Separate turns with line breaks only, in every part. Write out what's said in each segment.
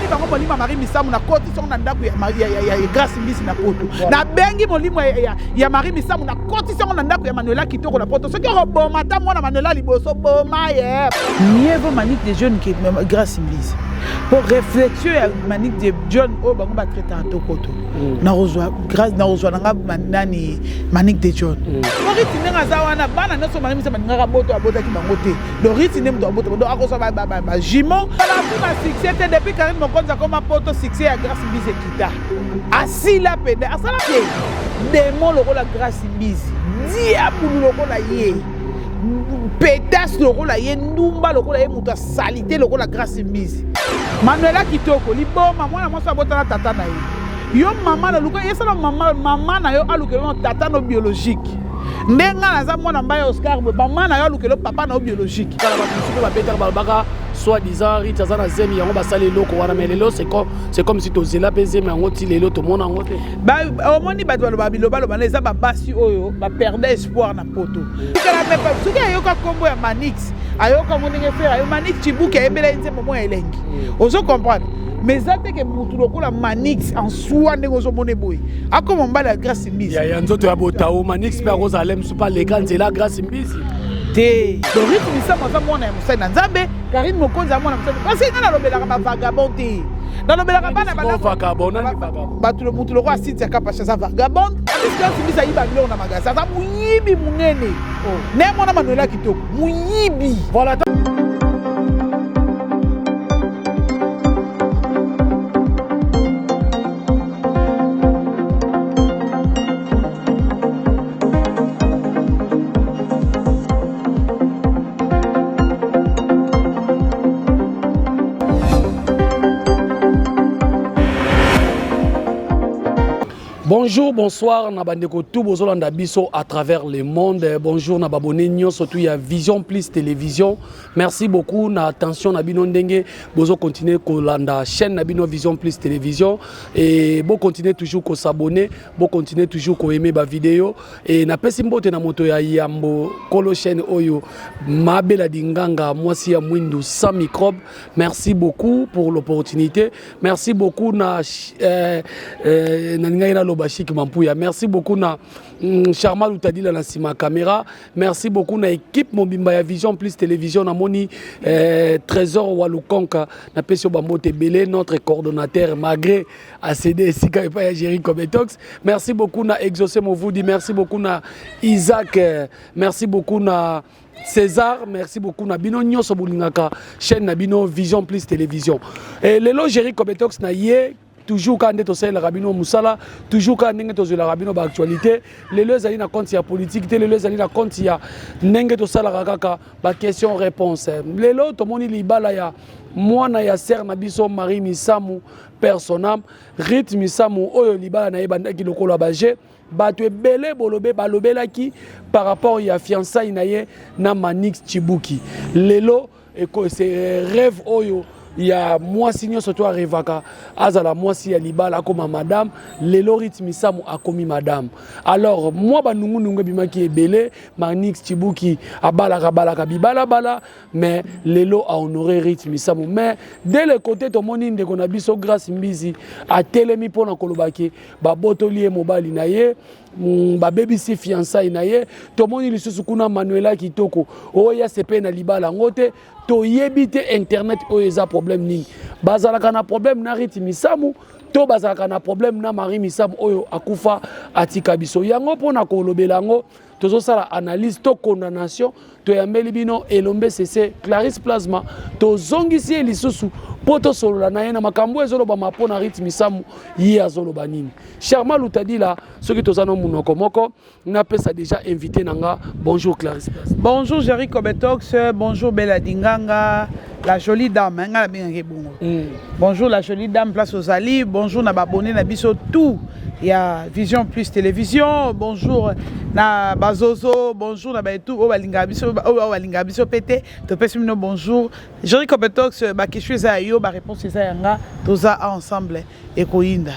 Nabengani bango molimo ya Marie Misamu na koti songo na ndako ya Grace Mbisi na poto. Nabengi molimo ya Marie Misamu na koti songo na ndako ya Manuela Kitoko na poto. Soki okoboma ata mwana Manuela liboso boma ye. Mieux vaut Manick de John que Grace Mbisi. Po réflexion ya Manick de John oyo bango ba traitaka tokoto. Nakozwa Grace, nakozwa na nga nani Manick de John. Doriti ndenge aza wana bana nyonso Marie Misamu alingaka boto abotaki bango te. Doriti nde moto abota donc akozwa ba jumeaux. Ala na succès te depuis Carine Mokonzi akoma poto succès ya Grace Mbizi ekita. Asila pede asala te. Demon lokola Grace Mbizi, diabulu lokola ye, petas lokola ye, ndumba lokola ye, moto asalite lokola Grace Mbizi. Manuela Kitoko liboma mwana mwasi abotana tata na ye. Yo mama na luka yesala mama mama na yo alukela tata no biologique. Nde nga naza mwana mbaya Oscar boye mama na yo alukela papa na yo biologique.
Kala bato mosusu mpe babetaka balobaka soit disant Rich aza na zemi yango basali eloko wana, mais lelo c'est comme, c'est comme si tozela mpe zemi yango ti lelo tomona yango te.
Omoni bato baloba bilobaloba na eza babasi oyo baperde espoir na poto. Soki ayoka nkombo ya Manix, ayoka ngo ndenge Ferre ayo Manix Chibuki ayembela ye nzembo moko ya elengi. Ozo comprendre? Mais eza te ke mutu lokola Manix en soi ndenge ozomona boye akoma mobali ya Grace Mbizi.
Ya nzoto ya botao Manix mpe akozala mosusu mpe aleka nzela Grace Mbizi
te. Dorite Misamu aza mwana ya mosali na Nzambe, Karine Mokonzi aza mwana mosali. Parce que nga nalobelaka ba vagabond te. Nalobelaka bana bato motu lokola Cynthia Kapash aza vagabond. Grace Mbizi ayiba biloko na magasin, aza moyibi monene. Ne mwana Manuela Kitoko moyibi.
Voilà. Bonjour, bonsoir, na bandeko tout bozolanda biso à travers le monde. Bonjour na babone nyonso tout ya Vision Plus Télévision. Merci beaucoup na attention na bino ndenge bozo continuer kolanda chaîne na bino Vision Plus Télévision et bo continuer toujours ko s'abonner, bo continuer toujours ko aimer ba vidéo et na pesi mbote na moto ya yambo kolo chaîne oyo Mabela Dinganga mwasi ya mwindu sans microbe. Merci beaucoup pour l'opportunité. Merci beaucoup na nalingaki naloba Chic Mampuya. Merci beaucoup na Charma Lutadila na sima caméra. Merci beaucoup na équipe mobimba ya Vision Plus Télévision na moni Trésor Walukonka na pesi bambote belé notre coordonnateur malgré ACD esika epai ya Jerry Kobetox. Merci beaucoup na Exaucé Movudi, merci beaucoup na Isaac, merci beaucoup na César, merci beaucoup na bino nyonso bolingaka chaîne na bino Vision Plus Télévision. Et lelo Jerry Kobetox na ye toujours quand nde tosalelaka bino mosala, toujours quand ndenge tozwelaka bino ba actualité. Lelo ezali na compte ya politique te, lelo ezali na compte ya ndenge tosalaka kaka ba question réponse. Lelo tomoni libala ya mwana ya sœur na biso Marie Misamu, père son âme, Ruth Misamu oyo libala na ye bandaki lokola ba jeu. Bato ebele bolobe balobelaki par rapport ya fiançailles na ye na Manix Chibuki. Lelo eko c'est rêve oyo ya mwasi nyonso to arêvaka azala mwasi ya libala akoma madame. Lelo Ruth Misamu akomi madame. Alors moi banungu nungu ebimaki ebele, Manix Chibuki abalaka balaka bibala bala, mais lelo a honoré Ruth Misamu. Mais dès le côté tomoni ndeko na biso Grâce Mbizi atelemi pona kolobaki babotoli ye mobali na ye, babebisi fiançailles na ye. Tomoni lisusu kuna Manuela Kitoko oyo ya sepe na libala yango te, toyebi te internet oyo eza problème nini. Bazalaka na problème na Ruth Misamu to bazalaka na problème na Marie Misamu oyo akufa atika biso. Yango mpona kolobela yango tozosala analyse to condamnation, toyambeli bino Elombe Sese Clarisse Plasma, tozongisi ye lisusu po tosolola na ye na makambo ezolobama mpo na Ruth Misamu, ye azoloba nini. Charma Lutadila, soki toza no munoko moko, napesa déjà invité na nga. Bonjour Clarisse Plasma.
Bonjour Jerry Kobetox, bonjour Bella Dinganga, la jolie dame, hein, nga na bengaki bongo. Bonjour la jolie dame, place aux Ali, bonjour na babonné na biso tout ya Vision Plus Télévision, bonjour na bazozo, bonjour na baetu oyo balingaka biso. Oyo balingaka biso mpe te, topesi bino bonjour. Jerry Copetox, baquestion eza ya yo, baréponse eza ya nga. Toza ensemble, ekoyinda.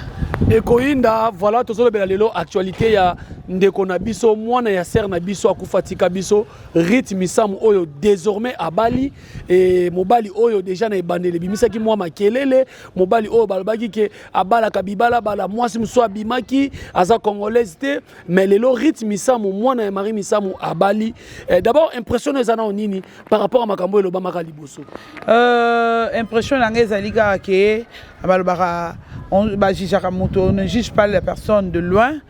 Ekoyinda. Voilà, tozolobela lelo actualité ya ndeko na biso, mwana ya sœur na biso akufa tika biso, Ruth Misamu, oyo désormais abali. E mobali oyo déjà na ebandeli ebimisaki mwa makelele, mobali oyo balobaki ke abalaka bibalabala, mwasi mosusu abimaki, aza congolaise te. Mais lelo Ruth Misamu, mwana ya Marie Misamu, abali. D'abord, impression eza nao nini par rapport à makambo oyo elobamaka liboso?
Impression na ngai ezali kaka ke balobaka, bajugeaka moto, on ne juge pas la personne de loin.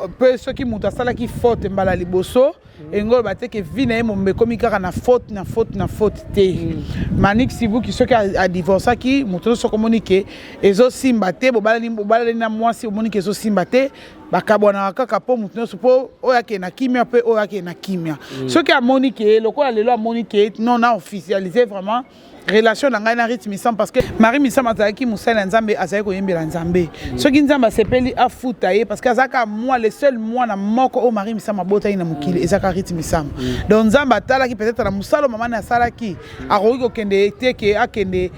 Mpe soki moto asalaki faute mbala liboso, elingi oloba te ke vie na ye mombe ekomi kaka na faute, na faute, na faute te. Manik Sibuki, soki adivorçaki moto nyonso, soki omoni ke ezosimba te, bobalani, bobalani na mwasi, omoni ke ezosimba te, bakabwanaka kaka mpo moto nyonso, mpo oyo akende na kimia mpe oyo akende na kimia. Soki amoni ke lokola lelo amoni ke non, na officialiser vraiment relation na ngai na Ruth Misamu, parce que Marie Misamu azalaki mosali ya Nzambe, azalaki koyembela Nzambe. Soki Nzambe asepeli, afuta ye, parce que azalaka mwa le seul mwana moko oyo Marie Misamu abotaki na mokili, ezalaka Ruth Misamu. Donc Nzambe atalaki peut-être na mosala mama na asalaki, akoki kokende te ke akende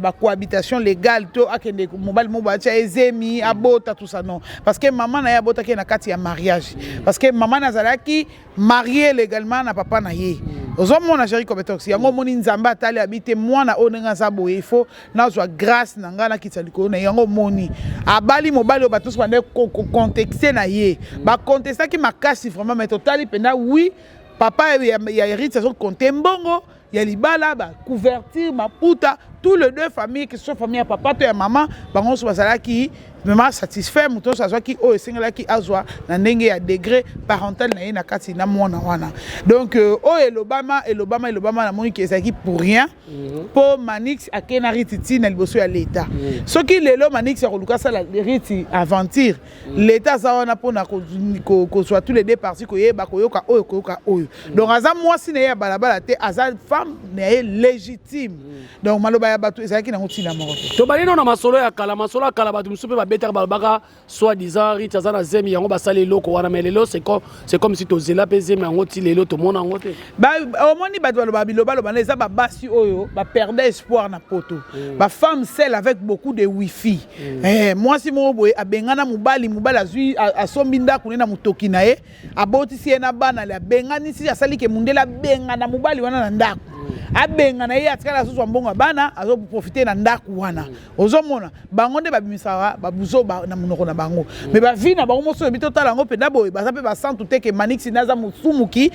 bacohabitation légale to akende mobali moko atia ezemi, abota, tout ça, non, parce que mama na ye abotaki ye na kati ya mariage, parce que mama na azalaki marié légalement na papa na ye. Ozomona, Jerry Cobetox, yango omoni Nzambe atali, abi te mwana oyo ndenge aza boye, il faut nazwa grâce na ngai, nakitisa likolo na ye. Yango omoni abali mobali oyo bato nyonso bande contexte na ye, bacontestaki makasi vraiment. Mais totali mpenza, oui, papa ya Héritier azokonte mbongo ya libala, bacouverture, maputa, tous les deux familles, que ce soit famille ya papa to ya mama, bango nyonso bazalaki vraiment satisfait. Moto nyonso azwaki oyo esengelaki azwa na ndenge ya degré parental na ye na kati na mwana wana. Donc oyo elobama, elobama, elobama, namoni ke ezalaki pour rien, mpo Manix akei na Ruth ti na liboso ya leta. Soki lelo Manix akoluka asala Ruth aventure, leta aza wana mpona kozwa tous les deux parties, koyeba, koyoka oyo, koyoka oyo. Donc aza mwasi na ye ya balabala te, aza femme na ye légitime. Donc maloba ya bato ezalaki nango ntina moko te.
Tobali nano na masolo ya kala. Masolo ya kala, bato mosusu mpe babetaka, balobaka soi-disant Ruth aza na zemi, yango basali eloko wana. Mais lelo c'est comme si tozela mpe zemi yango ti lelo tomona yango te.
Omoni, bato baloba bilobaloba na eza babasi oyo baperdre espoir na poto, bafemme seule avec beaucoup de wifi. Mwasi moko boye abengana mobali, mobali azwi, asombi ndako ne na motoki na ye, abotisi ye na bana le, abenganisi, asali ke mundele abengana mobali wana na ndako, abengana ye, atikala azozwa mbongo ya bana, azoprofite na ndako wana. Ozomona, bango nde babimisaka babuzoba na monoko na bango, mais bavie na bango moso oyebi, totala yango mpenza boye, baza mpe basantu te ke Manix nde aza mosumuki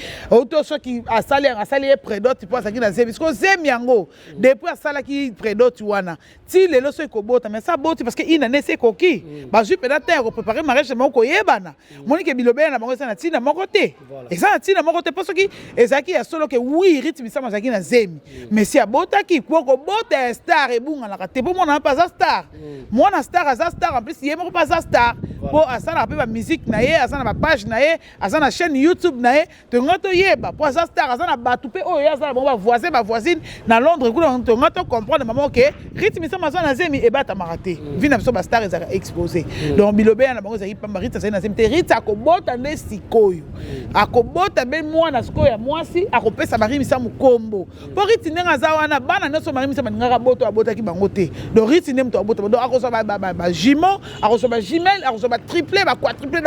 to soki asali, asali ye prédot mpo azalaki na zemi. Siko zemi yango, depuis asalaki prédot wana ti lelo, so ekobota, mais sa boti, parce que ina nde esi ekoki, bazwi mpenza te ya kopréparer mariage na bango, koyebana. Moni ke bilobela na bango eza na ntina moko te, eza na ntina moko te, mpo soki ezalaki ya solo ke oui, Ruth Misamu azalaki na zemi, mais si abotaki, po kobota ya star ebunganaka te, mpo mwana mpe aza star, mwana star aza star. En plus ye moko mpe aza star, mpo asalaka mpe bamusique na ye, aza na bapage na ye, aza na chaîne YouTube na ye. Tonga toyeba mpo aza star, aza na bato mpe oyo ye aza na bango, bavoisin, bavoisine na Londres kuna. Tonga tocomprendre mama ke Ruth Misamu aza na zemi, ebatamaka te. Vie na biso bastar ezalaka exposé, donc bilobeya na bango ezalaki pamba. Ruth azali na zemi te. Ruth akobota nde sikoyo, akobota mpe mwana sikoyo ya mwasi, akopesa Marie Misamu kombo, mpo Ruth ndenge aza wana, bana nyonso Marie Misamu alingaka boto, abotaki bango te. Donc Ruth nde moto abota, donc akozwa bajumeau, akozwa bajumelle, akozwa batriplé, baquadruplé.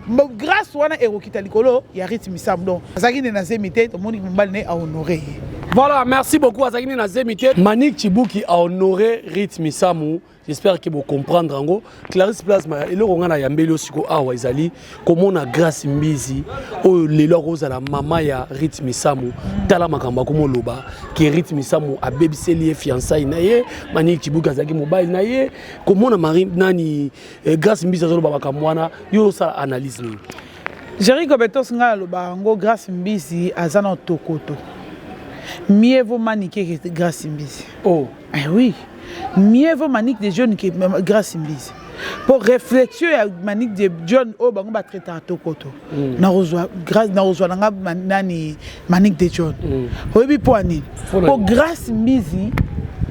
Donc grâce wana ekokita likolo ya Ruth Misamu. Donc azalaki nde na zemi te, tomoni mobali ne ahonore ye.
Voilà, merci beaucoup. Azalaki nde na zemi te, Manik Chibuki ahonore Ruth Misamu. J'espère que bocomprendre yango. Clarisse Plasma, eloko ngai nayambeli yo siko awa ezali komona Grâce Mbizi oyo lelo akozala mama ya Ruth Misamu. Tala makambo akomoloba ke Ruth Misamu abebiseli ye fiançailles na ye, Manik Chibuki azalaki mobali na ye. Komona Marie nani, Grâce Mbizi azoloba makambo wana, yo osala analyse nini?
Jerry Gobetos, ngai aloba yango, Grâce Mbizi aza na tokoto, mieux vaut Manike que Grâce Mbizi.
Oh.
Eh oui, mieux vaut Manique de John que Grâce Mbizi, pour réflexion ya Manique de John oyo bango batraitaka tokoto, nakozwa Grâce, nakozwa nanga nani, Manique de John. Oyebi mpo ya nini? Mpo Grâce Mbizi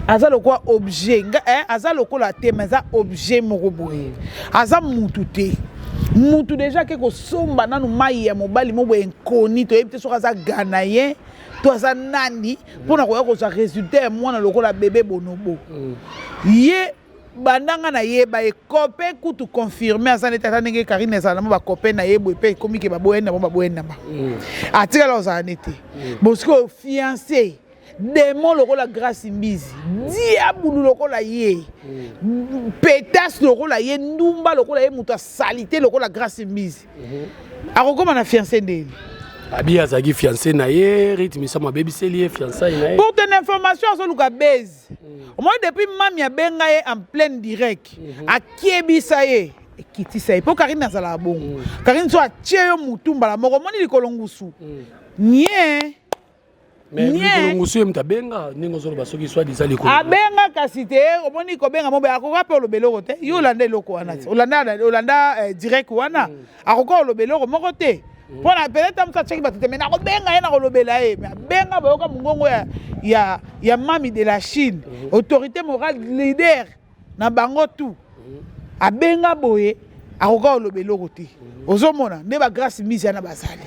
aza lokola objet nga, aza lokola te, mais aza objet moko boye, aza mutu te. Mutu deja ake kosomba nanu mai ya mobali mo boye nkoni, toyebi te soki aza Ghanéen to aza nani, mpona koya kozwa résultat ya mwana lokola bebe bonobo. Ye banda nga nayeba ye, copain kutu confirmé aza neti ata ndenge Karine ezala na mo bacopain na ye boye, mpe ekomi ke baboyani na bango, baboyani na bango, atikala kozala nete. Bon, sikoyo fiancé démon lokola Grâce Mbizi, diabulu lokola ye, pétasse lokola ye, ndumba lokola ye, moto asalite lokola Grâce Mbizi, akokóma na fiancé ndeni?
Abi azalaki fiancé na ye, Ruth Misamu abebiseli ye fiançailles na ye.
Pour ton information, azoluka base. Omoni, depuis mami abenga ye en pleine direct, akiebisa ye, ekitisa ye, mpo Karine azalaka bongo. Karine so atie yo mutu mbala moko, omoni likolo ngusu nye.
Mais likolo ngusu, ye moto abenga ndenge ozoloba, soki soit disant likolo.
Abenga kasi te. Omoni, kobenga mo boye, akoka mpe oloba eloko te. Yo olanda eloko wana te, olanda direct wana, akoka oloba eloko moko te, mpona peut-être moto atiaki bato te. Mais nakobenga ye, nakolobela ye. Mais abenga, bayoka mongongo ya mami de la Chine, autorité morale, leader na bango tout. Abenga boye, akoka koloba eloko te. Ozomona nde bagrâce Mbizi wana bazali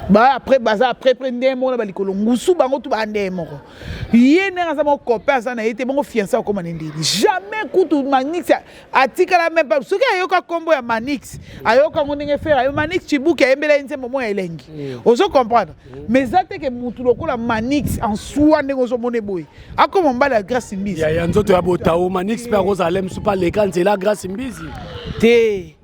ba après, baza après près ndenge moko na balikolo ngusu, bango tu baa ndenge moko. Ye ndenge aza moko, copain aza na ye te. Bongo fiancé akóma na ndeni? Jamais. Kutu Manix atikala même pas. Soki ayoka nkombo ya Manix, ayoka yango ndenge frère ayo Manix Chibuki ayembela ye nzembo moko ya elengi. Ozo comprendre? Mais eza te ke mutu lokola Manix en soi, ndenge ozomona boye, akoma mobali ya Grâce Mbizi.
Ya nzoto ya botao, Manix mpe akozala mosu mpe aleka nzela Grâce Mbizi.
Te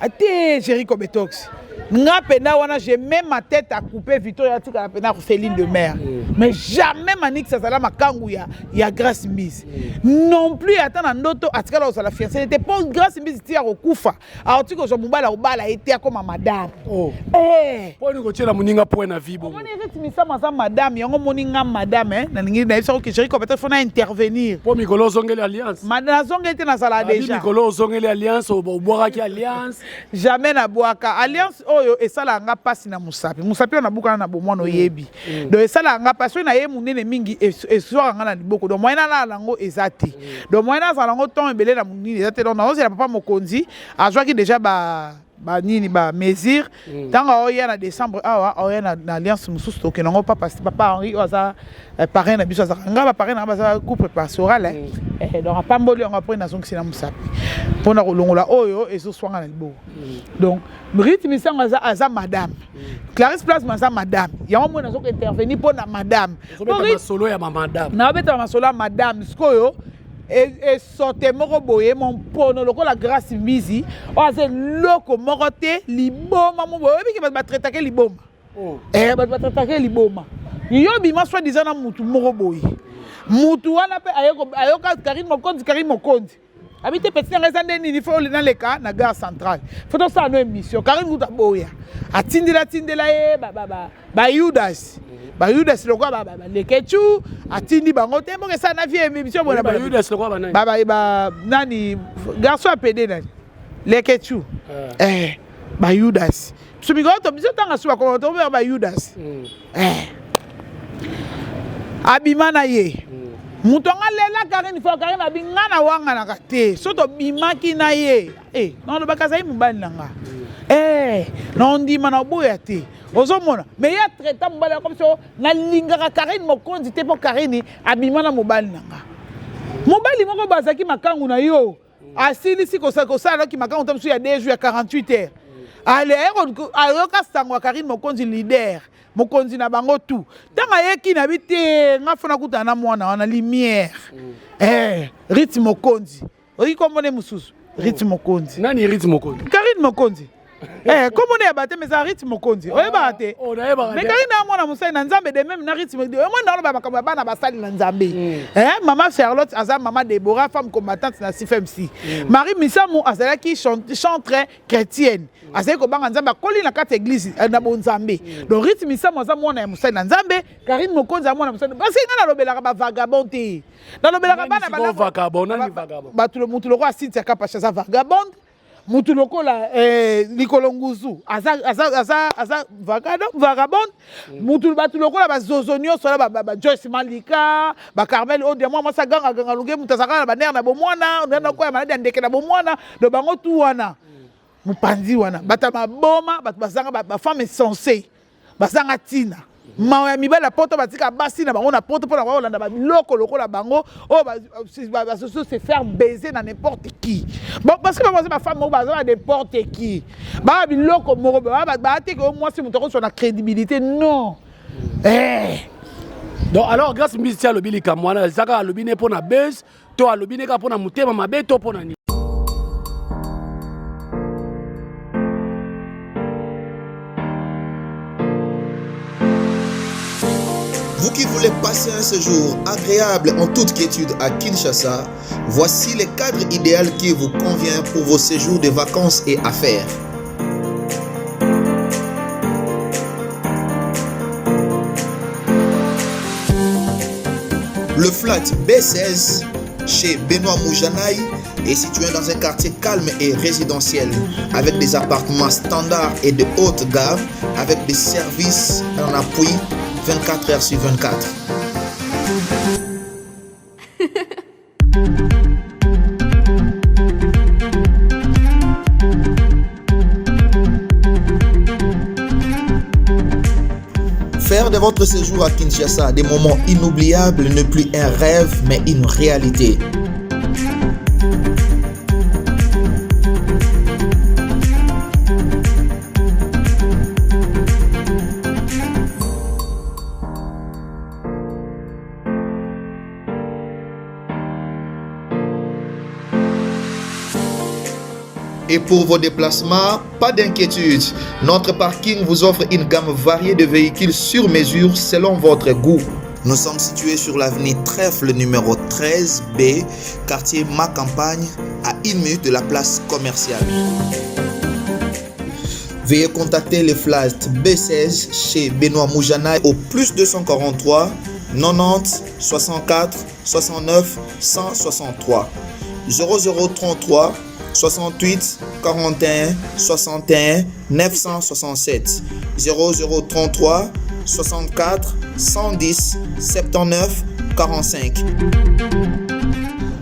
ate Jericho Betox, nga mpena wana, j'ai même ma tête à couper. Victoria atikala mpena Céline de mer, mais jamais Manix azala makangu ya Grâce Mbizi non plus. Ata na ndoto, atikala kozala fiancé te, mpo Grâce Mbizi ti ya kokufa, aoti kozwa mobali akobala ye te, akoma madame.
Oh. Mponi kotiela moninga point na vie bongo?
Omoni, Ruth Misamu aza madame. Yango omoni nga madame, nalingi nayebisa ko Jericho peut-être faut na intervenir.
Mpo mikolo ozongeli alliance.
Nazongeli te, nazala déjà.
Mikolo ozongeli alliance, obwakaki alliance.
Jamais nabwaka alliance. Oyo esalaka nga mpasi na mosapi, mosapi oyo nabukana na bomwana, oyebi. Donc esalaka nga mpasi oyo na ye monene mingi, eswaka nga na liboko. Donc moyen nalala yango eza te. Donc moyen nazala yango temps ebele na monini eza te. Donc nazozela papa mokonzi azwaki déjà ba banini, bamesure. Ntango aoya na décembre awa, aoya na alliance mosusu, tokende yango. Papa Henri oyo aza parrain na biso, azalaka nga baparrain na nga, baza couple pastoral. Donc apamboli yango, après nazongisi na mosapi mpona kolongola oyo ezoswanga na liboko. Donc Ruth Misango aza madame, Clarisse Plasma aza madame. Yango moi nazoka intervenir mpo na madame.
Masolo ya mamadame.
Naobetaka masolo ya madame. Sikoyo esote moko boye, mompono lokola Grâce Mbizi oyo aza eloko moko te, liboma mo boye. Oyebiki bato batraitake liboma, bato batraitake liboma. Yo bima soit disant na mutu moko boye, mutu wana mpe ayoka Karine Mokonzi. Karine Mokonzi abi te, petit nanga eza nde nini? Faut naleka na gare centrale, faut tosala no émission. Karine kuta boya, atindela atindela ye bayudas, bayudas lokola balekecu, atindi bango te. Mboka esala na vie émission. Nani garçon apede nani, lekecu, bayudas. Biso mikolo to biso ntanga su bakoma tokobenga bayudas. Abima na ye moto anga lela Karine fo. Karine abi nga na wanganaka te. So tobimaki na ye, nalobaka azali mobali na nga, na ondima na oboya te. Ozomona, mais ye atraita mobali comme so nalingaka Karine Mokonzi te, mpo Karine abima na mobali na nga. Mobali moko bazalaki makangu na yo, asilisi kosala noki makangu ta mosusu ya 2 jours, ya 48 heures. Ale ayoka sango ya Karine Mokonzi, leader mokonzi na bango tu. Ntango ayeki na bi te, nga fona kutana na mwana wana lumière, Ruth Mokonzi. Oyi kombo mosusu, Ruth Mokonzi.
Nani Ruth Mokonzi?
Karine Mokonzi, kombo ya bateme eza Ruth Mokonzi. Oyebaka te? Mais Karine ya mwana mosali na Nzambe, de même na Ruth. Omoni, naoloba makambo ya bana basali na Nzambe. Mama Charlotte aza mama Débora, femme combattante na CFMC. Marie Misamu azalaki chantre chrétienne, azali kobanga Nzambe, akoli na kati ya église na bonzambe. Donc Ruth Misamu aza mwana ya mosali na Nzambe, Karine Mokonzi aza mwana mosali. Parce que ngai nalobelaka bavagabond te, nalobelaka bana. Bato. Mutu lokola Cynthia Kapash aza vagabonde, mutu lokola likolo nguzu aza vagabonde, mutu bato lokola bazozo nyonso wana, ba Joyce Malika, bacarmel Odia, mwa mwasi agangaganga lunge, mutu azalaka na banere na bomwana, nakoya maladi ya ndeke na bomwana. Donc bango tu wana. Mopanzi wana bato ya maboma, bato bazanga bafemme insensé, bazanga ntina. Mawa ya mibali ya poto batika basi na bango na poto mpona kolanda babiloko lokola bango oyo bazozo se faire baiser na n'importe qui. Bon, parce que bango baza bafemme moko baza ba n'importe qui, baa biloko moko baateke oyo mwasi moto akozwa na crédibilité non. Eh.
Donc alors Grâce Mbizi ti alobi likambo wana, eza kaka alobi ne mpo na buzz to alobi ne kaka mpo na motema mabe to mpo na nini?
Vous qui voulez passer un séjour agréable en toute quiétude à Kinshasa, voici le cadre idéal qui vous convient pour vos séjours de vacances et affaires. Le flat B16 chez Benoît Moujanaï est situé dans un quartier calme et résidentiel avec des appartements standards et de haute gamme avec des services en appui 24 heures sur 24. Faire de votre séjour à Kinshasa des moments inoubliables n'est plus un rêve mais une réalité. Et pour vos déplacements, pas d'inquiétude. Notre parking vous offre une gamme variée de véhicules sur mesure selon votre goût. Nous sommes situés sur l'avenue Trèfle numéro 13B, quartier Ma Campagne, à une minute de la place commerciale. Veuillez contacter les flat B16 chez Benoît Moujana au plus 243 90 64 69 163 0033 68 41 61 967 0033 64 110 79 45.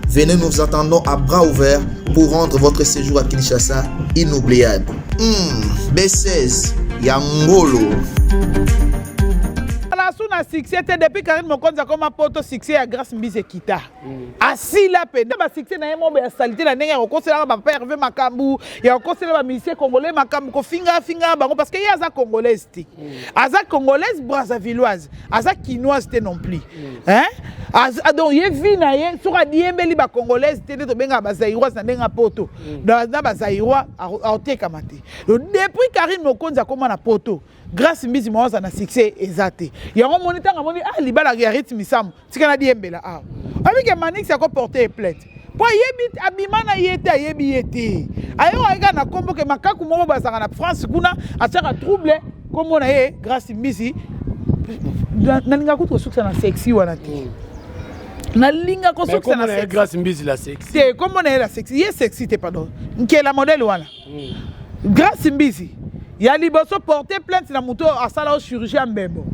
Venez, nous vous attendons à bras ouverts pour rendre votre séjour à Kinshasa inoubliable. B16 Yangolo.
Asu na succès te depuis Karine Mokonzi akoma poto, succès ya Grâce Mbizi ekita. Asila mpe ba succès na ye moko ya salité na ndenge ya kokoselaka bapapa Hervé makambo, ya kokosela bamusicien congolais makambo, kofinga finga bango, parce que ye aza congolaise te. Aza congolaise brazzavilloise, aza kinoise te non plus, hein? Donc ye vie na ye, soki adiembeli bacongolaise te nde tobengaka bazaïroise na ndenge ya poto, na bazaïrois aotekama te. Donc depuis Karine Mokonzi akóma na poto, Grâce Mbizi mo aza na succès eza te. Yango moni ntango amoni ah libala ya rythme misamu, tika na diembela awa, abike Manix akoporte plainte mpo ayebi abima na ye te, ayebi ye te, ayoka kaka na kombo ke makaku moko bazalaka na France kuna atiaka trouble, kombo na ye Grâce Mbizi. Nalinga kutu kosukisa na sexy wana te, nalinga kosukisa na
Grâce Mbizi la sexy
te, kombo na ye la sexy, ye sexy te, pardon, nkela modèle wana. Grâce Mbizi ya liboso porter plainte na moto asala o chirurgie ya mbembo,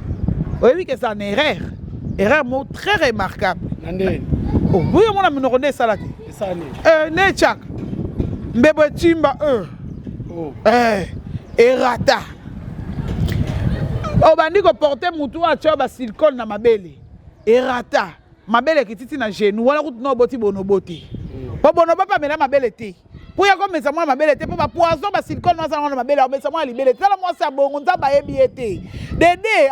oyebi ke eza na erreur, erreur moko très remarquable.
Na ndeni?
Oyo omona monoko nde esala te nde etiaka mbebo etimba erata, obandi koporte motu atia basilicone na mabele, erata, mabele ekititi na genou wana. Kutu na oboti bonobo te, po bonobo mpe amela mabele te, mpo ya komesa mwana mabele te, mpo bapoison basilicone aza wana mabele, amesa mwana libele te. Tala mwasi ya bongo, Nzambe ayebi ye te. Dede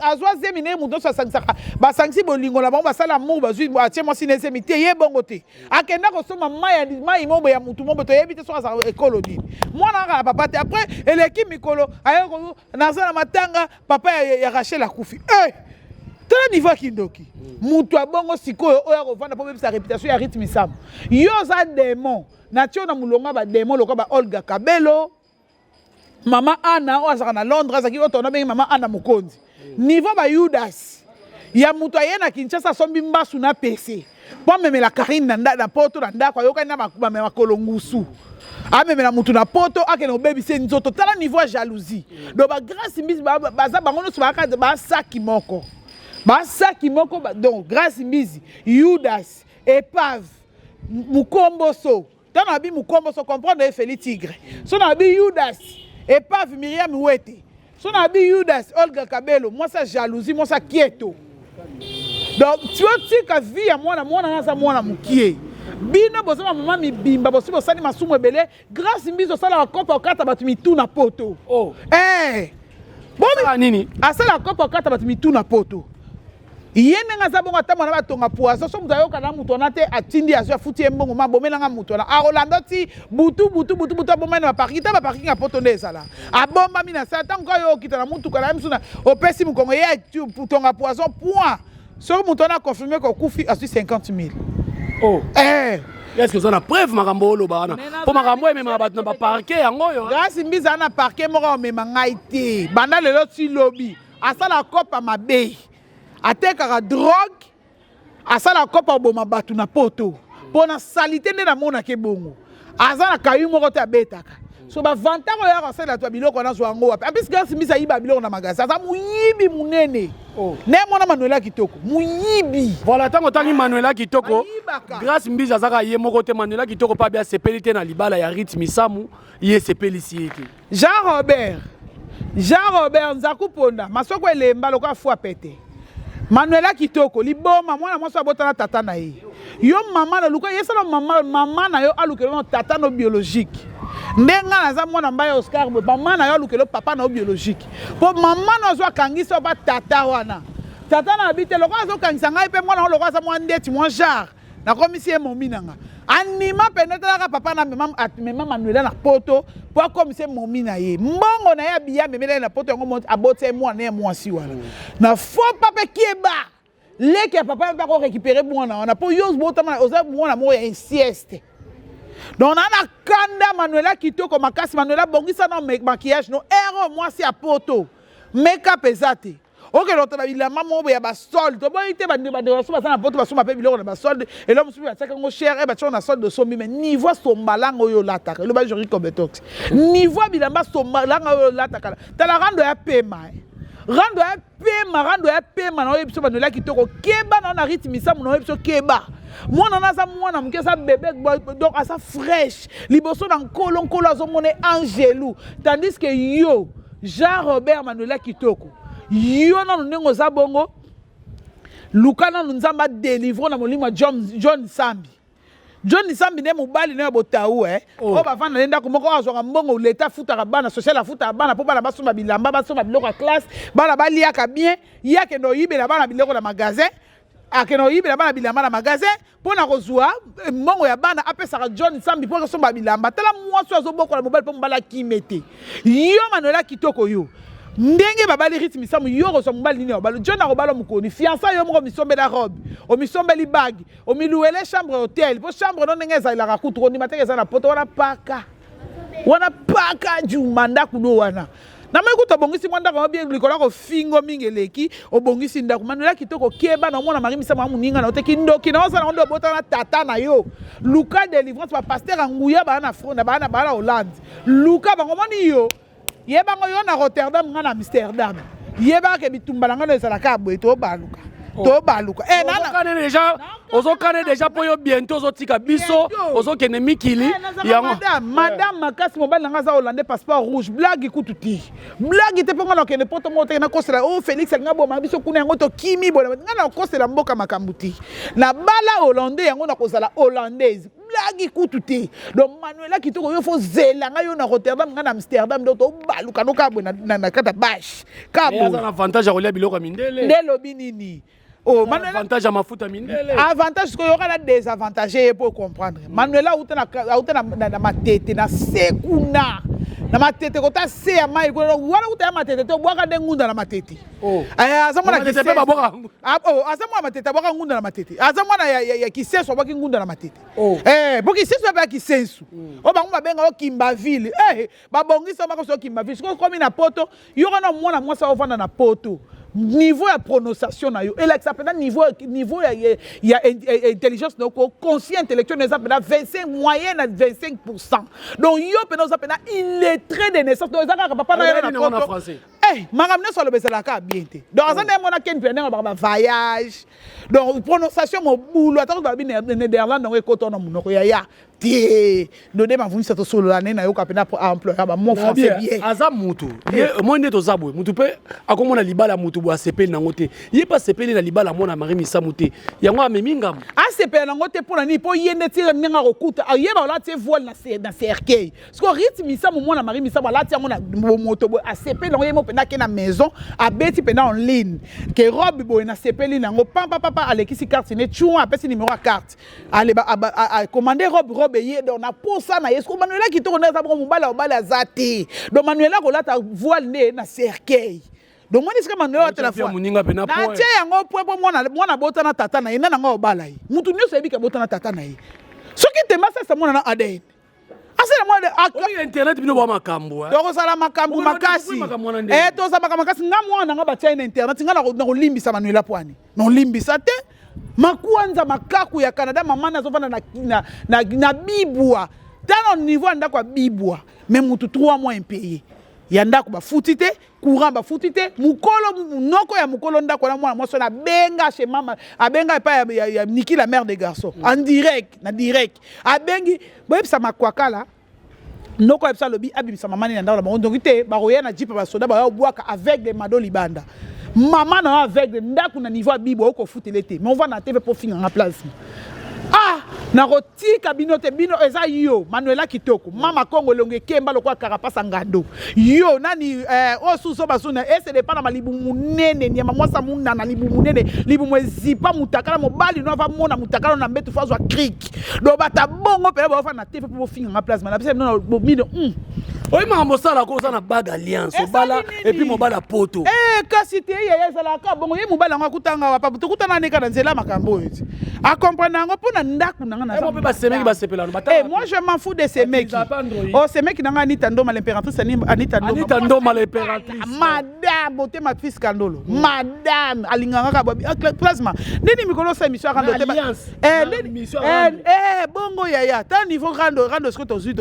azwa zemi ndenge moto nyonso asangisaka, basangisi bolingo na bango, basala amour, bazwi, atie mwasi na ezemi te, ye bongo te. Akenda kosomba mai, mai mobo ya mutu mobo, toyebi te soki azala ekolo nini, mwana kaka na papa te. Après eleki mikolo, aye naza na matanga, papa ya Rachel akufi. Eh! Tala niveau ya kindoki. Moto abongo sikoyo oyo akovanda mpo bebisa réputation ya rythme Sam, yo oza démon natie yo na molongo ya badémon lokola ba Olga Kabelo, mama Ana oyo azalaka na Londres, azalaki oyo tona bengi mama Ana Mokonzi, niveau bayudas ya moto aye na Kinshasa, asombi mbasu na pese mpo amemela Karine na poto na ndako, ayokani na makolo ngusu, amemela motu na poto, akende kobebisa nzoto. Tala niveau ya jalousie. Donc bagrâce Mbisi baza bango nyonso basaki moko, basaki moko. Donc Grâce Mbisi, Yudas, epave, mokomboso. Ntango na bi mokombo so comprendre ye Feli Tigre. So na bi Yudas epave Miriam Wete. So na bi Yudas Olga Kabelo mwasi ya jalousie mwasi ya kieto. Donc tu otika vie ya mwana mwana naza mwana mukie. Bino boza ba mama mibimba bosi bosali masumu ebele Grace Mbizo osalaka kope okata bato mitu na poto.
Oh.
Eh.
Boni nini?
Asala kope okata bato mitu na poto. Ye ndenge aza bongo ata mwana batonga poison so moto ayoka na moto wana te atindi azwi afuti ye mbongo ma abomela nga moto wana akolanda ti butu butu butu butu abombami na baparking ta baparking ya poto nde ezala abombami na sa ntango kaka yo okita na motuka na ye mosusu opesi mokongo ye tonga poison point soki moto wana aconfirme ke okufi azwi 50 000
oh.
eh.
Est-ce que oza na preuve makambo oloba wana mpo makambo oyo ememaka bato na baparke yango oyo
Grâce Mbiza na parke moko omema ngai te banda lelo ti lobi asala kopa mabe atekaka drogue asala kopa oboma bato na poto mpo na salite nde namonaka ebongo aza na kayu moko te abetaka so bavantaka oyo yaka kosalela to biloko wana azwa yango wapi apesi grâce mbisi ayiba biloko na magasin aza moyibi monene oh. Ne mwana Manuela kitoko moyibi.
Voilà, ntango otangi Manuela kitoko, Grâce Mbizi azaka ye moko te. Manuela kitoko mpe abi asepeli te na libala ya Rit Misamu, ye esepelisi ye te.
Jean Robert, Jean Robert Nzaku Ponda, masoko elemba lokola fua pete. Manuela kitoko liboma mwana mwasi abota na tata na ye. Yo mama na luka yesala mama mama na yo alukelo na tata no biologique. Nde nga naza mwana mbaya Oscar boye mama na yo alukelo papa na yo biologique. Po mama na azwa kangisa ba tata wana. Tata na abi te lokola azokangisa ngai mpe mwana lokola aza mwa ndeti mwa genre. Nakomisi ye momi na nga. Anima pene talaka papa na mema mema Manuela na poto po akomisa ye momi na ye. Mbongo na ye abiya amemela ye na poto yango aboti ye mwana ye mwasi wana. Na faux pas pe kieba. Leki ya papa mpe ako récupérer mwana wana po yo botama oza mwana moko ya inceste. Donc na na kanda Manuela kitoko makasi. Manuela bongisa na maquillage no ero mwasi ya poto. Make up eza te. Okende kotala bilamba moko boye ya basolde toboyi te bandeko baso baza na poto basomba mpe biloko na basolde eloko mosusu batiaka yango cher e batiaka na solde osombi mais niveau sombalanga oyo olataka eloba Jori Cobetox niveau ya bilamba sombalanga oyo olataka tala rando ya pema rando ya pema rando ya pema na oyebi biso Manuela kitoko keba na na rythme misamu na oyebi biso keba mwana na aza mwana moke aza bebe donc aza fraîche liboso na nkolo nkolo azomona angelu tandis que yo Jean Robert Manuela kitoko yo nanu ndenge oza bongo luka nanu nzambe adelivre na molimo ya John, John Sambi John Sambi nde mobali nayo botau eh. Oh. Oyo bavanda nde ndako moko azwaka mbongo leta afutaka bana social afutaka bana mpo bana basomba bilamba basomba biloko ya classe bana baliaka bien ye akende oyibela bana biloko na magasin akende oyibela bana bilamba na magasin mpo na kozwa eh, mbongo ya bana apesaka John Sambi mpo akosomba bilamba. Tala mwasi oyo azobokola mobali mpo mobali akime te. Yo Manuela kitoko yo ndenge babali rythme misamu yo okozwa mobali nini obali John akobala mokoni fiança yo moko omisombela robe omisombeli bague omiluele chambre hotel mpo chambre no ndenge ezalelaka kutu kondima teke eza na poto wana paka wana paka juma ndako no wana namoni kutu obongisi mwa ndako bien likolo ya kofingo mingi eleki obongisi ndako Manuela kitoko keba na omona Marie Misamu ya moninga na yo te kindoki na ozala nde obotana na tata na yo luka délivrance bapaster ya nguya baa na front baa na baa na Hollande luka bango moni yo yebango yo na Rotterdam nga na Amsterdam yebaka ke bitumba na nga no ezalaka boye tobaluka oh. tobaluka
eh, ozokane deja ozokane deja mpo yo bientôt ozotika biso ozokende mikili eh,
yango madame madame makasi mobali na nga aza hollandais passeport rouge blague kutu te blague te mpo nga nakende poto moko te nakosela o oh, Félix alinga boma biso kuna yango tokimi bona nga nakosela mboka makambo te nabala hollandais yango nakozala hollandaise blague kutu te donc Manuela kitoko yo fo zela nga yo na Rotterdam nga na Amsterdam donc tobaluka no kabwe na kata bashe
kabwe aza na avantage ya kolia biloko ya mindele
nde lobi nini
Oh, Manuela avantage ya mafuta mindele
avantage sikoyo yoka na désavantage ye po comprendre Manuela auta na auta na, na, na matete na se kuna na matete kota se ya mai kuna wana kuta ya matete te obwaka nde ngunda na matete
Oh.
Eh, aza mwana
Matete pe babwaka
Ah, oh, aza mwana matete abwaka ngunda na matete aza mwana ya, ya, ya kisensu abwaki ngunda na matete
oh.
Eh, po kisensu ape ya kisensu mm. oyo bango babenga o kimbaville eh, babongisa bakoso kimbaville sikoyo okomi na poto yo kana mwana mwasi aovanda na poto niveau ya prononciation na yo elakisa mpenza niveau, niveau ya, ya, ya intelligence na yo ko conscient intellectuel na eza mpenza 25 moyenne na 25 pourcent donc yo mpenza oza mpenza illettré de naissance donc eza kaka papa na yo na poto Eh, makambo nyonso aloba ezalaka bien te donc aza ndenge mona ken mpe ndenge alobaka bavoyage donc prononciation mobulu ata balobi nederlande yango ekota na monoko yaya Te, Dode Mavumisa, tosolola nde nayoka mpena employer ba mots français bien.
Aza mutu ye moi nde toza boye, mutu mpe akomona libala ya mutu boye, asepeli nango te. Ye mpe asepeli na libala mwana Marie Misamu te, yango amemi ngambo.
Asepela nango te mpo na nini? Mpo ye nde tire ndenge akokuta ayeba olati ye voile na cercueil. Siko Rit Misamu, mwana Marie Misamu, alati yango na bomoto boye, asepeli yango ye mo mpenza. Ake na maison, abeti mpenza en ligne ke robe boye nasepeli nango, pampapapa, alekisi carte ne tchouan, apesi numéro ya carte, acommande robe, robe ye. Donc na posa na ye siko Manuela Kitoko nde aza bongo, mobali obali aza te. Donc Manuela akolata voile nde na cercueil. Donc moni sika Manuela atela
natie
yango po po mwana mwana abota na tata na ye, nde nango obala ye. Mutu nyonso ayebi ke abota na tata na ye. Soki temba asalisa mwana na ADN, asala
mwana. Internet, bino bwa makambo.
Tokozala makambo makasi, tozala makambo makasi. Nga mwana nga batia ye na internet, nga nakolimbisa Manuela pwani nolimbisa te. Makwanza makaku ya Canada, mama nazofanda na Bibwa, tala niveau ya ndako ya Bibwa. Mais mutu 3 mois impayé ya ndako, bafuti te courant, bafuti te. Mokolo noko ya mokolo ndako na mwana mwasi wana abenga chez mama, abenga epai ya Niki, la mère des garçons, en direct, na direct abengi, boyebisa Makwakala noko ayebisa, alobi abimisa mama nini na ndako na bango, ndongi te bakoya na jeep, basoda baya obwaka aveugle mado libanda. Mama na yo aveugle, ndako na niveau ya Bibwa, okofutele te, mais ovanda na TV mpo finganga place. Ah, nakotika bino te. Bino eza yo Manuela Kitoko, mama Kongo, elongo ekemba lokola karapasa ngando. Yo nani oyo susu bazuna esede epa na malibumu munene, nyama mwasa munana, libumu munene, libumu ezipa mutakala. Mobali no ava mona mutakala na mbetu, fo azwa crik. Donc bata bongo mpena baofanda na TV mpo bofinganga place mana bisa bino bomino.
Oyi makambo osalaka, oza na bague alliance, obala et puis mobali poto.
Eh, kasi te yaya, ezalaka bongo. Ye mobali yango akutanga wapa? Tokutana neka na nzela. Makambo oyo ti acomprendre yango mpo na ndako na nga.
Mpe basemeki basepelano.
Eh, moi je m'en fous de semeki. Oh, semeki na nga Anita Ndoma, l'impératrice Anita
Ndoma. Anita Ndoma, l'impératrice.
Madame Motema, fils Kandolo, madame alinganga kaka plasma. Ndeni mikolo osala émission ya rando te, bongo yaya, ta niveau rando, rando soki tozwi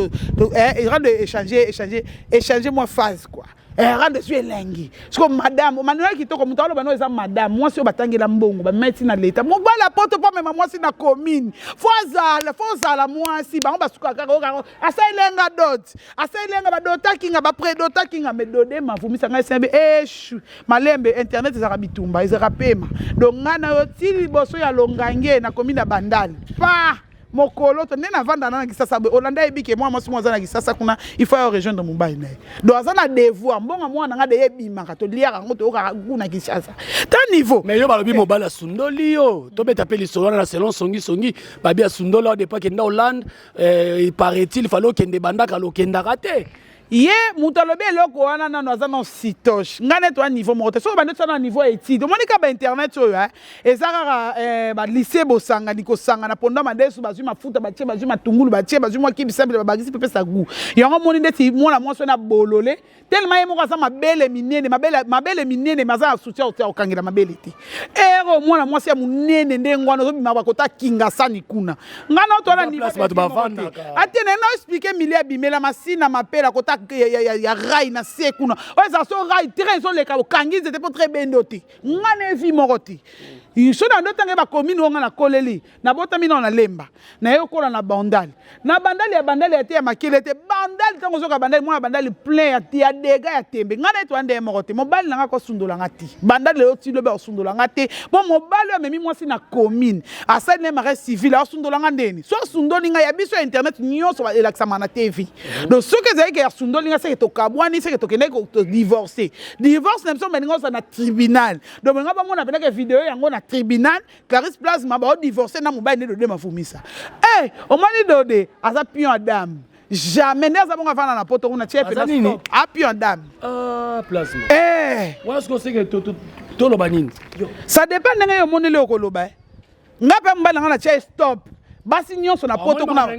rando, échanger, échanger, échanger moi phase quoi. Rando ezwi elengi. Siko madame Manuel Kitoko, moto aloba no eza madame mwasi oyo batangela mbongo, bameti na leta. Mobali apoto mpo amema mwasi na commune, fo azala, fo ozala mwasi. Bango basukaka kaka asalenga dot, asalenga badotakinga, bapredotakinga. Mais Dode Mavumisa, ngai sembe eshu malembe. Internet ezalaka bitumba, ezalaka pema. Donc ngai na yo ti liboso ya longange nakomi na Bandale pa mokolo to nde navanda na Kisasa boye. Olanda, ayebi ke mwana mwasi mo aza na Kisasa kuna, il faut ayo rejoindre mobali na ye. Donc aza na devoir. Mbongo mwana nga de ebimaka, toliaka yango, toyokaka kuna Kisasa ta niveau.
Mais yo balobi mobali asundoli yo. Tobeta mpe lisolo wana na selon songisongi. Babi asundoli awa depuis akenda Hollande. Il paraît-il fallait okende bandaka, lokendaka te.
Ye moto alobi eloko wana nano aza na sitoche. Ngai neti wana niveau moko te. Soki bandi tosala na niveau ya étude, omoni kaka bainternet oyo eza kaka balycée bosangani kosangana ponda madesu, bazwi mafuta batie, bazwi matungulu batie, bazwi mwa kibisamble babakisi mpe pesa goût yango. Omoni ndeti mwana mwasi wana bolole tellement ye moko aza mabele minene, mabele, mabele minene, me aza na soutien ote okangela mabele te. Ero mwana mwasi ya monene ndenge wana ozobima bakota Kingasani kuna, ngai na otwana.
Bato bavandaka.
Ate na na explique milie abimela masina mapela kota ya rail na se kuna oyo eza so rail, train ezoleka, okangi nzete mpo train ebendo te. Ngai na evi moko te so na ndo ntango bakomine oyo ngai nakoleli, nabotami nao, nalemba naye okola na Bandali, na Bandali ya Bandali ya te ya makele te. Bandali, ntango ozoka Bandali, mwana Bandali plein ya dega ya tembe. Ngai na ye toya ndeye moko te. Mobali na ngai akosundola nga te. Bandali lelo ti lobi akosundola nga te, mpo mobali oyo amemi mwasi na commune, asali na ye mariage civil, akosundola nga ndeni? So asundoli ngai, ya biso ya internet nyonso elakisama na TV. Donc soki ezali ke asundoli nga, seke tokabwani, seke tokendaki todivorce. Divorce na biso balinga ozala na tribunal. Donc balinga bamona mpenake video yango na tribunal, Clarisse Plasma baodivorce na mobali nde Dode Mafumisa. Eh, omoni Dode aza pion ya dame. Jamais nde aza bongo, avanda na poto kuna, tie
pena
stop, a pion dame.
Ah, Plasma.
Eh.
Wana sikoyo seke toloba nini?
Ça dépend ndenge yo omoneli okoloba. Nga mpe mobali na nga na tie stop, basi nyonso na poto kuna.
Nga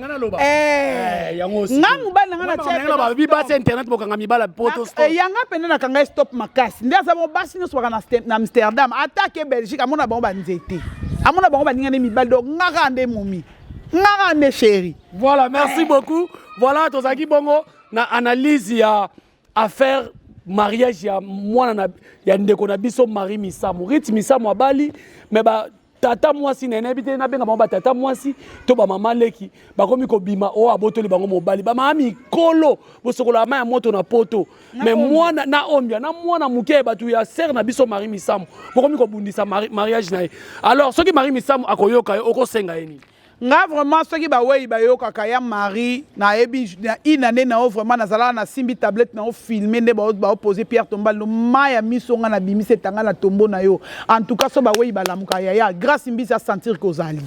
mobali na nga
na balobi basi internet bokanga mibala poto stop.
Yanga pene nakanga ye stop makasi. Nde aza bongo, basi nyonso baka na Amsterdam, ata ke Belgique, amona bango banzete, amona bango baningani mibali. Donc nga kaka nde momi, nga kaka nde chéri.
Voilà, merci beaucoup. Voilà, tozalaki bongo na analyse ya affaire mariage ya mwana na ya ndeko na biso Marie Misamu, Rit Misamu. Abali, mais ba Tata mwasi na ye, nayebi te nabenga bango batata mwasi to bamama leki, bakomi kobima oyo abotoli bango mobali. Bamama mikolo bosokolaka mai ya moto na poto, mais mwana na ombia na mwana moke ya bato ya sere na biso Marie Misamu, bokomi kobundisa mariage na ye. Alors soki Marie Misamu akoyoka yo, okosenga ye nini?
Nga vraiment, soki bawei bayokaka ya Marie, nayebi na une année na yo vraiment nazalaka nasimbi tablette na yo, filme nde baopose pierre tombale no mai ya miso nga nabimisi etanga na tombo na yo. En tout cas, so bawei balamuka, yaya Grâce Mbisi asentir ke ozali.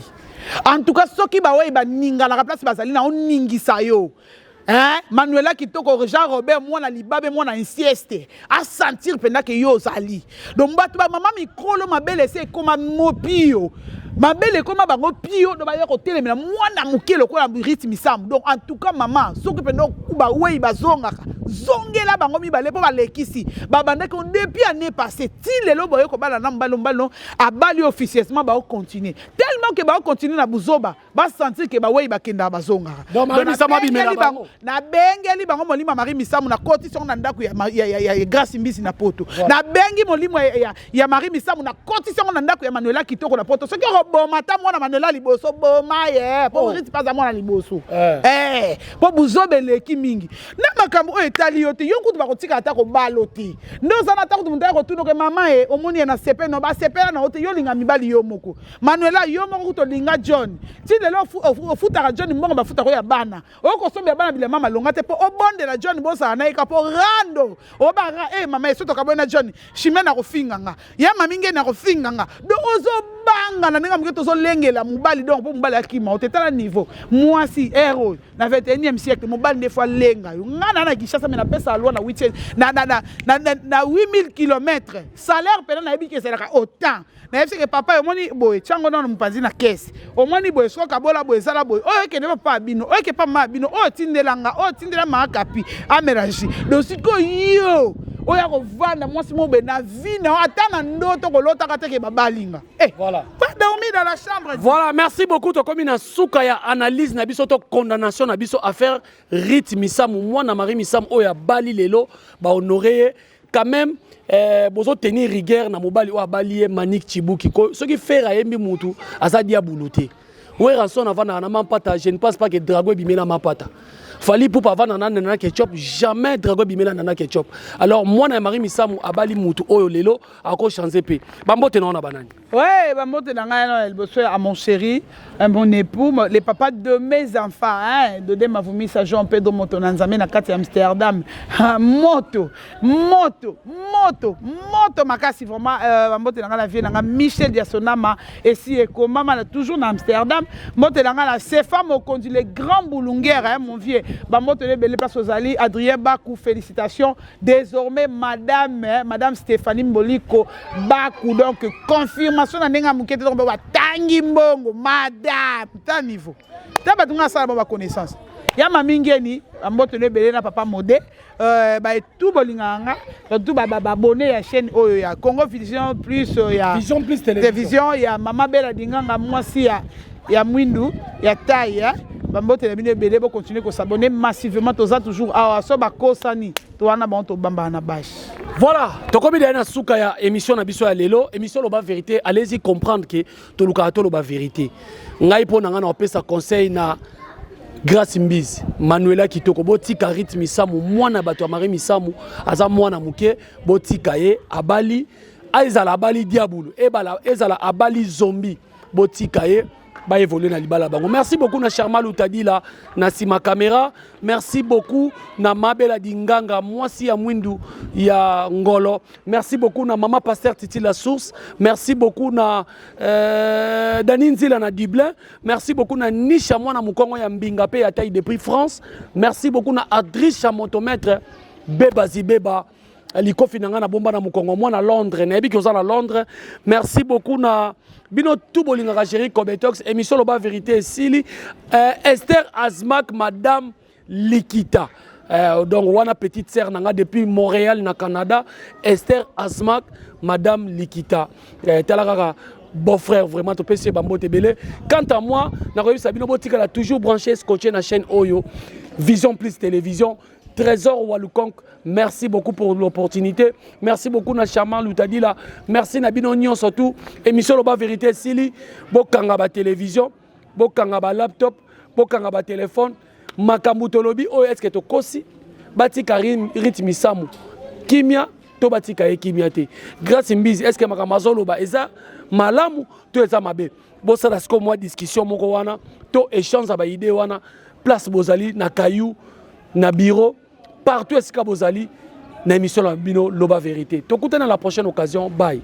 En tout cas, soki bawei baninganaka place bazali na oningisa yo, hein? Manuela Kitoko, Jean Robert, mwana libabe, mwana inceste, asentir mpenza ke yo ozali. Donc bato bamama mikolo, mabele ese ekóma mopio, mabele ekóma bango pio, do baya kotelemela mwana moke lokola Ruth Misamu. Donc en tout cas, mama, soki mpenza bawei bazongaka, zongela bango mibale, mpo balekisi. Babandaki depuis année passée ti lelo boye kobala na mobali. Mobali no abali officieusement, baocontinue tellement ke baocontinue na buzoba, basentir ke bawei bakendaka bazongaka.
Donc, Marie Misamu abimela bango.
Nabengeli bango molimo ya Marie Misamu, nakotisi yango na ndako ya Grâce Mbisi na poto. Nabengi molimo ya Marie Misamu, nakotisi yango na ndako ya Manuela Kitoko na poto. Soki okoboma ata mwana Manuela liboso, boma ye, mpo Ruth mpe aza mwana liboso. Mpo buzoba eleki mingi na makambo oyo etali yo te. Yo kutu bakotika ata kobalo te, nde oza na ata kutu moto aya kotunoke mama e omoni ye na sepe no basepela na yo te. Yo olinga mibali yo moko. Manuela, yo moko kutu olinga John ti lelo, ofutaka John mbongo, bafutaka oyo ya bana, okosombela bana bilamba malonga te, mpo obondela John bozala na ye ka mpo rando obara e mama eso tokaboye na John chimene akofinga nga ya mami ngeni akofinga nga. Donc ozobanga na ndenge moke, tozolengela mobali donc mpo mobali akima o te. Tala niveau mwasi ere oyo na 21e siècle, mobali nde fo alenga yo. Nga na Kinshasa, me napesa loi na 8 na 8000 km salaire mpena nayebi ke ezalaka autant. Nayebi seke papa omoni boye, tiango nano mopanzi na kese, omoni boye, soki kabola boye, ezala boye, oyo ekende papa ya bino, oyo eke pa mama ya bino, oyo tindela nga, oyo tindela mama kapi amela jus. Donc sikoyo yo oyo akovanda mwasi moko boye na vie na yo, ata na ndoto kolotaka te ke babalinga. Eh,
voilà.
Pas dormir dans la chambre.
Voilà, merci beaucoup. Tokomi na suka ya analyse na biso to condamnation na biso affaire Ruth Misamu, mwana Marie Misamu oyo abali lelo, ba honorer ye quand même. Bozo tenir rigueur na mobali oyo abali ye, Manik Chibuki. Soki Ferre ayembi mutu aza diabulu te. Werrason avandaka na Mampata, je ne pense pas que Drago ebimela Mampata. Fally Ipupa avanda na Nana Ketchup, jamais Drago ebimela Nana Ketchup. Alors mwana ya Marie Misamu abali mutu oyo lelo akochange mpe. Bambote na wana banani?
Ouais, bambote na ngai na liboso à mon chéri, à mon époux, le papa de mes enfants, hein, Dode Mavumisa Jean Pedro Moto na Nzambe na kati ya Amsterdam. Moto, moto, moto, moto makasi vraiment. Bambote na ngai na vie na ngai Michel Diasonama esi ekomama na toujours na Amsterdam. Mbote na ngai na Sefa Mokonzi, le grand boulunguer, hein, mon vieux. Bambote ebele place ozali. Adrien Bakou, félicitations. Désormais madame, hein, madame Stéphanie Mboliko Bakou, donc confirmation na ndenge ya moke te, donc batangi mbongo madame ta niveau ta bato nga asala ba baconnaissance ya mami ngeni. Bambote no ebele na papa Mode, baetu bolingaka nga, surtout babone ya chaîne oyo ya Congo Vision Plus, ya
Vision Plus.
Télévision ya mama Bela Dinganga, mwasi ya mwindu ya taille, eh? Bambote na bino ebele, bocontinue kos'abonner massivement. Toza toujours awa, so bakosani to wana bango tobambaka na bashe.
Voilà, tokomi deya na suka ya émission na biso ya lelo, émission Loba Vérité. Allez-y comprendre ke tolukaka toloba vérité. Ngai mpo na ngai na opesa conseil na Grâce Mbizi, Manuela Kitoko, botika Ruth Misamu, mwana bato ya Marie Misamu, aza mwana moke, botika ye. Abali, ezala abali diabulu, ebala ezala abali zombi, botika ye baévolue na libala bango. Merci beaucoup na Charma Lutadila na nsima caméra. Merci beaucoup na Mabela Dinganga, mwasi ya mwindu ya ngolo. Merci beaucoup na mama pasteur Titi La Source. Merci beaucoup na Dani Nzila na Dublin. Merci beaucoup na Nisha mwana mokongo ya mbinga mpe ya taille depuis France. Merci beaucoup na Adrisha Motomètre Beba Zibeba, likofi na ngai na bomba na mokongo, mwana Londres, nayebi ki oza na Londres. Merci beaucoup na bino tu bolingaka Géri Cobetox. Émission Loba Vérité esili. Esther Azmak, madame Likita, donc wana petite sœur na nga depuis Montréal na Canada, Esther Azmak, madame Likita, tala kaka beau-frère, vraiment topesi ye bambote ebele. Quant à moi, nakoyebisa bino botikala toujours branché, scotché na chaîne oyo Vision Plus Télévision. Trésor Walukonk, merci beaucoup pour l'opportunité. Merci beaucoup na Charmant Lutadila. Merci na bino nyonso tout. Émission Loba Vérité sili, bokanga ba télévision, bokanga ba laptop, bokanga ba téléphone. Makambo tolobi oyo, est-ce que tokosi? Batika Ruth Misamu kimia to batika ye kimia te? Grâce Mbizi, est ce que makambo azoloba eza malamu to eza mabe? Bosala sikoyo mwa discussion moko wana to échange ya baidées wana, place bozali, na caillou, na bureau, partout esika bozali, na émission na bino Loba Vérité. Tokutana na la prochaine occasion. Bye.